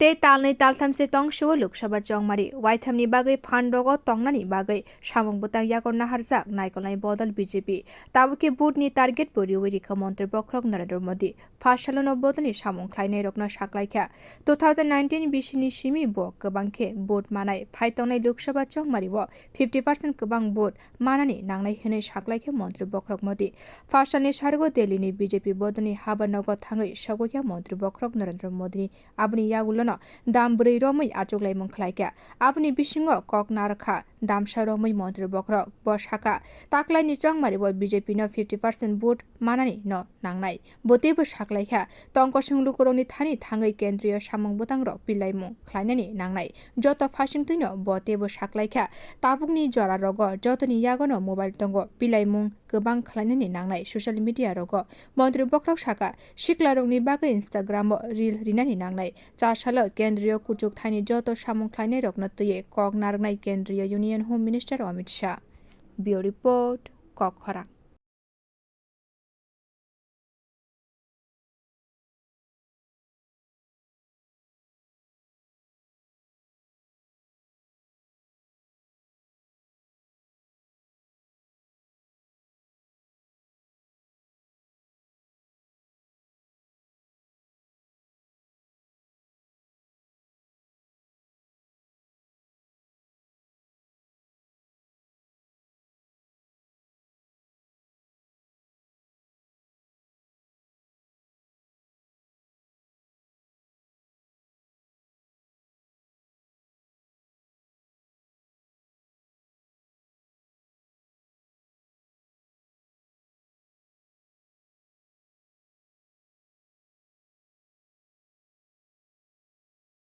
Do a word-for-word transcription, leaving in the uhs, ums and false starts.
Tei talnwi taltham se tongsuo Lok Sabha chongmari waithamni bagwi phan rogo tongnani bagwi samung bwtang yago naharjak naikolnai bodol B J P. Tabukhe vote ni target bo riwi rikha Montri Bokhorok Narendra Modi. Phas salono bodolni samung khlainairokno saklaikha. Two thousand nineteen bisini simi bo kwbang khe vote manai phai tongnai Lok Sabha chongmario fifty percent kwbang vote manani nangnai hwnwi saklaikha Montri Bokhorok Modi. Phas salni sargo Delhi ni B J P bodolni haba nogo thangwi sogwikha Montri Bokhorok Narendra Modi ni. Aboni yagulono dam bwrwi romwi achuklaimung khlaikha. Aboni bisingo kok narwkha damsa romwi Montri Bokhorok. Bo sakha, taklaini chongmario B J P no fifty percent vote manani no nangnai. Bo teibo saklaikha, tongkosong lukurokni thani thangwi kendriyo samung bwtangrok pilaimung khlainani nangnai. Joto phasingtwino bo teibo saklaikha, tabukni jora rogo jotoni yagono mobile tongo, pilaimung kwbang khlainani nangnai social media rogo. Montri Bokhorok sakha, siklarokni bagwi Instagram o reel rinani nangnai. Cha salo kendriyo kuchuk thaini joto samung khlainairokno twiwi kok narwknai kendriyo Union Home Minister Amit Shah. Bureau Report, Kokkhorang.